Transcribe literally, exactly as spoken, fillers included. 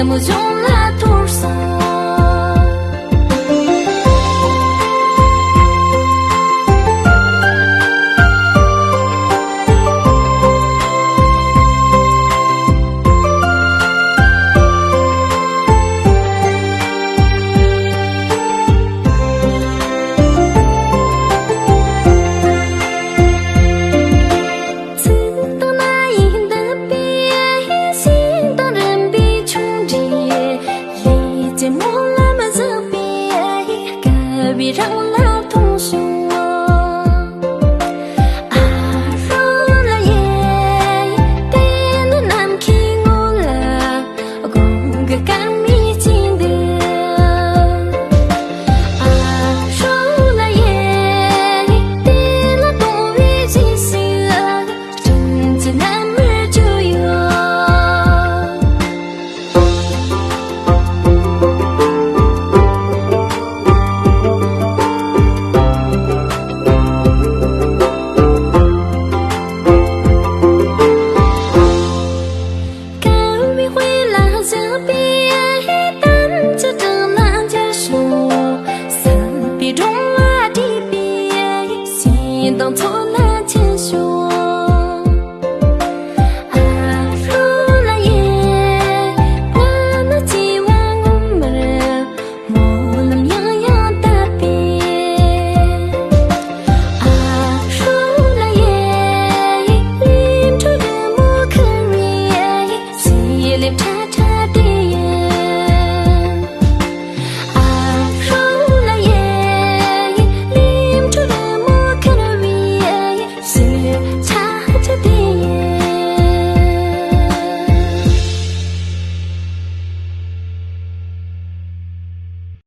མོ་གཞུང་ལ་ཐོར་སོང་། ཚིག་དང་རྣ་ཡིས་འདུད་པའི་ཞིང་དང་རིམ་པས་ཆུང་འདྲིས། ལས་ཀྱི་སྨོན་ལམ་བཞག་པའི་དཀའ་བའི་རང་ལ་མཐོང་བྱུང་། ཨ་ཧྲོ་ལ་ཡེ། དེ་ནི་ནམ་མཁའི་ངོ་ལ་དགུང་གི་སྐར་མའི་དཀྱིལ་འདི། ཨ་ཧྲོ་ལ་ཡེ། དེ་ལ་དུང་བའི་རྗེས་སུ་སྤྲིན་གྱི་ནམ་མཁར་བརྗོད་ཡོད། དཀར་བའི་དཔེ་ལ་བཞག་པའི་